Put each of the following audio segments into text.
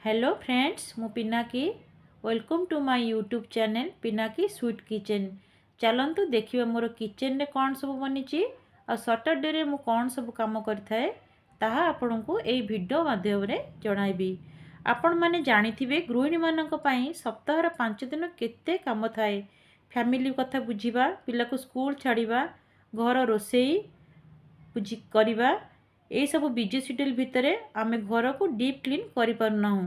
Hello friends, ମୁଁ Pinaki. Welcome to my YouTube channel Pinaki sweet kitchen. ଚାଲନ୍ତୁ ଦେଖିବା ମୋର କିଚେନ୍ରେ କ'ଣ ସବୁ ବନିଛି ଆଉ ସଟରଡେରେ ମୁଁ କ'ଣ ସବୁ କାମ କରିଥାଏ, ତାହା ଆପଣଙ୍କୁ ଏଇ ଭିଡ଼ିଓ ମାଧ୍ୟମରେ ଜଣାଇବି। ଆପଣମାନେ ଜାଣିଥିବେ, ଗୃହିଣୀମାନଙ୍କ ପାଇଁ ସପ୍ତାହର 5 ଦିନ କେତେ କାମ ଥାଏ। ଫ୍ୟାମିଲି କଥା ବୁଝିବା, ପିଲାକୁ ସ୍କୁଲ ଛାଡ଼ିବା, ଘର ରୋଷେଇ ବୁଝି କରିବା, ଏଇସବୁ ବିଜି ସିଡ୍ୟୁଲ୍ ଭିତରେ ଆମେ ଘରକୁ ଡିପ୍ କ୍ଲିନ୍ କରିପାରୁନାହୁଁ।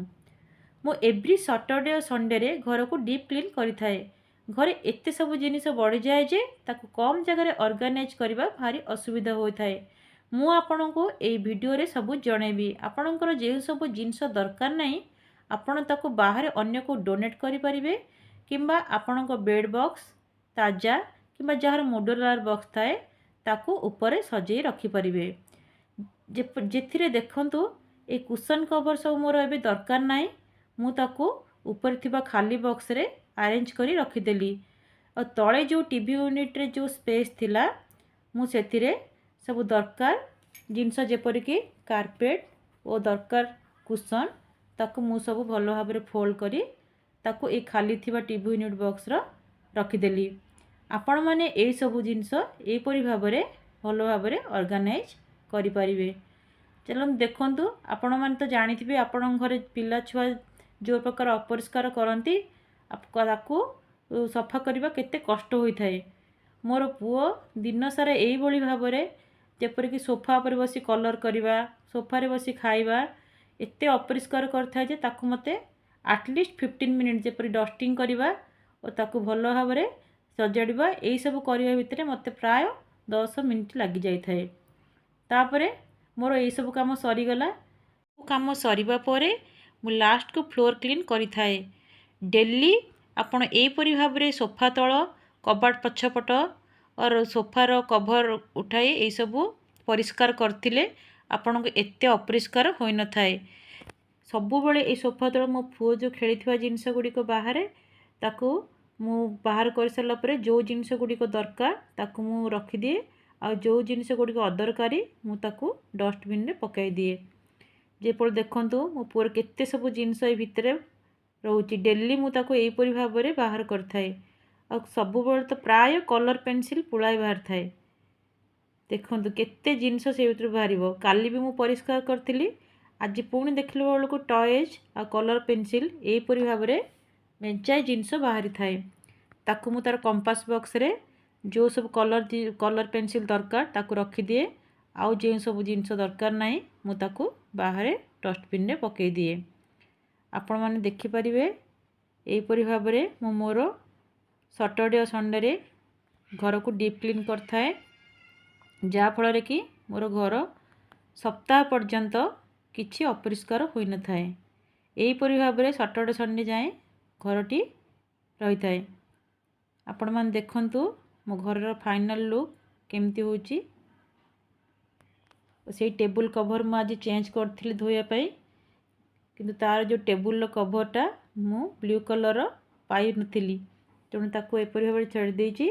ମୁଁ ଏଭ୍ରି ସଟରଡେ ଓ ସଣ୍ଡେରେ ଘରକୁ ଡିପ୍ କ୍ଲିନ୍ କରିଥାଏ। ଘରେ ଏତେ ସବୁ ଜିନିଷ ବଢ଼ିଯାଏ ଯେ ତାକୁ କମ୍ ଜାଗାରେ ଅର୍ଗାନାଇଜ୍ କରିବା ଭାରି ଅସୁବିଧା ହୋଇଥାଏ। ମୁଁ ଆପଣଙ୍କୁ ଏଇ ଭିଡ଼ିଓରେ ସବୁ ଜଣେଇବି। ଆପଣଙ୍କର ଯେଉଁ ସବୁ ଜିନିଷ ଦରକାର ନାହିଁ, ଆପଣ ତାକୁ ବାହାରେ ଅନ୍ୟକୁ ଡୋନେଟ୍ କରିପାରିବେ କିମ୍ବା ଆପଣଙ୍କ ବେଡ଼୍ ବକ୍ସ ତାଜା କିମ୍ବା ଯାହାର ମଡୁଲାର ବକ୍ସ ଥାଏ, ତାକୁ ଉପରେ ସଜେଇ ରଖିପାରିବେ। ଯେଥିରେ ଦେଖନ୍ତୁ, ଏଇ କୁସନ୍ କଭର୍ ସବୁ ମୋର ଏବେ ଦରକାର ନାହିଁ। ମୁଁ ତାକୁ ଉପରେ ଥିବା ଖାଲି ବକ୍ସରେ ଆରେଞ୍ଜ କରି ରଖିଦେଲି। ଆଉ ତଳେ ଯେଉଁ ଟିଭି ୟୁନିଟ୍ରେ ଯେଉଁ ସ୍ପେସ୍ ଥିଲା, ମୁଁ ସେଥିରେ ସବୁ ଦରକାର ଜିନିଷ, ଯେପରିକି କାର୍ପେଟ୍ ଓ ଦରକାର କୁସନ୍, ତାକୁ ମୁଁ ସବୁ ଭଲ ଭାବରେ ଫୋଲ୍ଡ କରି ତାକୁ ଏଇ ଖାଲି ଥିବା ଟିଭି ୟୁନିଟ୍ ବକ୍ସର ରଖିଦେଲି। ଆପଣମାନେ ଏଇସବୁ ଜିନିଷ ଏହିପରି ଭାବରେ ଭଲ ଭାବରେ ଅର୍ଗାନାଇଜ୍ କରିପାରିବେ। ଚାଲନ୍ତୁ ଦେଖନ୍ତୁ। ଆପଣମାନେ ତ ଜାଣିଥିବେ, ଆପଣଙ୍କ ଘରେ ପିଲା ଛୁଆ ଯେଉଁ ପ୍ରକାର ଅପରିଷ୍କାର କରନ୍ତି, ତାକୁ ସଫା କରିବା କେତେ କଷ୍ଟ ହୋଇଥାଏ। ମୋର ପୁଅ ଦିନସାରା ଏଇଭଳି ଭାବରେ, ଯେପରିକି ସୋଫା ଉପରେ ବସି କଲର୍ କରିବା, ସୋଫାରେ ବସି ଖାଇବା, ଏତେ ଅପରିଷ୍କାର କରିଥାଏ ଯେ ତାକୁ ମୋତେ ଆଟଲିଷ୍ଟ 15 ମିନିଟ୍, ଯେପରି ଡଷ୍ଟିଂ କରିବା ଓ ତାକୁ ଭଲ ଭାବରେ ସଜାଡ଼ିବା, ଏଇସବୁ କରିବା ଭିତରେ ମୋତେ ପ୍ରାୟ 10 ମିନିଟ୍ ଲାଗିଯାଇଥାଏ। ତାପରେ ମୋର ଏଇସବୁ କାମ ସରିଗଲା। କାମ ସରିବା ପରେ ମୁଁ ଲାଷ୍ଟକୁ ଫ୍ଲୋର୍ କ୍ଲିନ୍ କରିଥାଏ। ଡେଲି ଆପଣ ଏହିପରି ଭାବରେ ସୋଫା ତଳ, କବାଟ ପଛପଟ ଅର ସୋଫାର କଭର୍ ଉଠାଇ ଏଇସବୁ ପରିଷ୍କାର କରିଥିଲେ ଆପଣଙ୍କୁ ଏତେ ଅପରିଷ୍କାର ହୋଇନଥାଏ। ସବୁବେଳେ ଏଇ ସୋଫା ତଳ ମୋ ପୁଅ ଯେଉଁ ଖେଳିଥିବା ଜିନିଷ ଗୁଡ଼ିକ ବାହାରେ, ତାକୁ ମୁଁ ବାହାର କରିସାରିଲା ପରେ ଯେଉଁ ଜିନିଷ ଗୁଡ଼ିକ ଦରକାର ତାକୁ ମୁଁ ରଖିଦିଏ ଆଉ ଯେଉଁ ଜିନିଷ ଗୁଡ଼ିକ ଅଦରକାରୀ ମୁଁ ତାକୁ ଡଷ୍ଟବିନ୍ରେ ପକାଇ ଦିଏ। ଯେପରି ଦେଖନ୍ତୁ, ମୋ ପୁଅର କେତେ ସବୁ ଜିନିଷ ଏଇ ଭିତରେ ରହୁଛି। ଡେଲି ମୁଁ ତାକୁ ଏହିପରି ଭାବରେ ବାହାର କରିଥାଏ। ଆଉ ସବୁବେଳେ ତ ପ୍ରାୟ କଲର୍ ପେନସିଲ୍ ପୁଳାଏ ବାହାରିଥାଏ। ଦେଖନ୍ତୁ, କେତେ ଜିନିଷ ସେ ଭିତରୁ ବାହାରିବ। କାଲି ବି ମୁଁ ପରିଷ୍କାର କରିଥିଲି, ଆଜି ପୁଣି ଦେଖିଲା ବେଳକୁ ଟଏଜ୍ ଆଉ କଲର୍ ପେନସିଲ୍, ଏହିପରି ଭାବରେ ମେଞ୍ଚାଏ ଜିନିଷ ବାହାରିଥାଏ। ତାକୁ ମୁଁ ତା'ର କମ୍ପାସ୍ ବକ୍ସରେ ଯେଉଁ ସବୁ କଲର୍ ପେନସିଲ୍ ଦରକାର ତାକୁ ରଖିଦିଏ ଆଉ ଯେଉଁ ସବୁ ଜିନିଷ ଦରକାର ନାହିଁ ମୁଁ ତାକୁ ବାହାରେ ଡଷ୍ଟବିନ୍ରେ ପକାଇ ଦିଏ। ଆପଣମାନେ ଦେଖିପାରିବେ, ଏହିପରି ଭାବରେ ମୁଁ ମୋର ସଟରଡ଼େ ଓ ସଣ୍ଡେରେ ଘରକୁ ଡିପ୍ କ୍ଲିନ୍ କରିଥାଏ, ଯାହାଫଳରେ କି ମୋର ଘର ସପ୍ତାହ ପର୍ଯ୍ୟନ୍ତ କିଛି ଅପରିଷ୍କାର ହୋଇନଥାଏ। ଏହିପରି ଭାବରେ ସଟରଡ଼େ ସଣ୍ଡେ ଯାଏଁ ଘରଟି ରହିଥାଏ। ଆପଣମାନେ ଦେଖନ୍ତୁ, ମୋ ଘରର ଫାଇନାଲ୍ ଲୁକ୍ କେମିତି ହେଉଛି। ସେଇ ଟେବୁଲ୍ କଭର୍ ମୁଁ ଆଜି ଚେଞ୍ଜ କରିଥିଲି ଧୋଇବା ପାଇଁ, କିନ୍ତୁ ତା'ର ଯେଉଁ ଟେବୁଲ୍ର କଭର୍ଟା ମୁଁ ବ୍ଲୁ କଲର୍ର ପାଇନଥିଲି, ତେଣୁ ତାକୁ ଏପରି ଭାବରେ ଛାଡ଼ି ଦେଇଛି।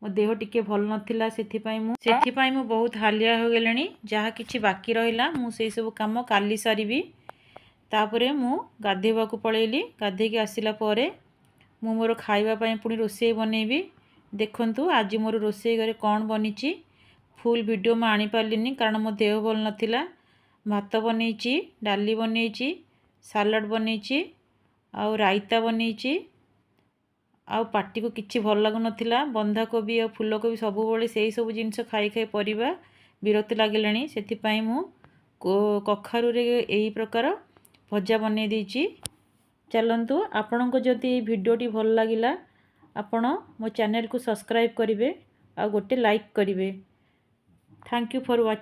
ମୋ ଦେହ ଟିକେ ଭଲ ନଥିଲା, ସେଥିପାଇଁ ମୁଁ ବହୁତ ହାଲିଆ ହୋଇଗଲିଣି। ଯାହା କିଛି ବାକି ରହିଲା, ମୁଁ ସେଇ ସବୁ କାମ କାଲି ସାରିବି। ତାପରେ ମୁଁ ଗାଧୋଇବାକୁ ପଳେଇଲି। ଗାଧୋଇକି ଆସିଲା ପରେ ମୁଁ ମୋର ଖାଇବା ପାଇଁ ପୁଣି ରୋଷେଇ ବନେଇବି। ଦେଖନ୍ତୁ, ଆଜି ମୋର ରୋଷେଇ ଘରେ କ'ଣ ବନିଛି। ଫୁଲ୍ ଭିଡ଼ିଓ ମୁଁ ଆଣିପାରିଲିନି, କାରଣ ମୋ ଦେହ ଭଲ ନଥିଲା। ଭାତ ବନେଇଛି, ଡାଲି ବନେଇଛି, ସାଲାଡ଼ ବନେଇଛି ଆଉ ରାଇତା ବନେଇଛି। ଆଉ ପାଟିକୁ କିଛି ଭଲ ଲାଗୁନଥିଲା। ବନ୍ଧାକୋବି ଆଉ ଫୁଲକୋବି, ସବୁବେଳେ ସେଇ ସବୁ ଜିନିଷ ଖାଇ ଖାଇ ପରିବା ବିରକ୍ତି ଲାଗିଲାଣି। ସେଥିପାଇଁ ମୁଁ କଖାରୁରେ ଏହି ପ୍ରକାର ଭଜା ବନେଇ ଦେଇଛି। ଚାଲନ୍ତୁ, ଆପଣଙ୍କୁ ଯଦି ଏଇ ଭିଡ଼ିଓଟି ଭଲ ଲାଗିଲା, ଆପଣ ମୋ ଚ୍ୟାନେଲକୁ ସବସ୍କ୍ରାଇବ୍ କରିବେ ଆଉ ଗୋଟେ ଲାଇକ୍ କରିବେ। Thank you for watching.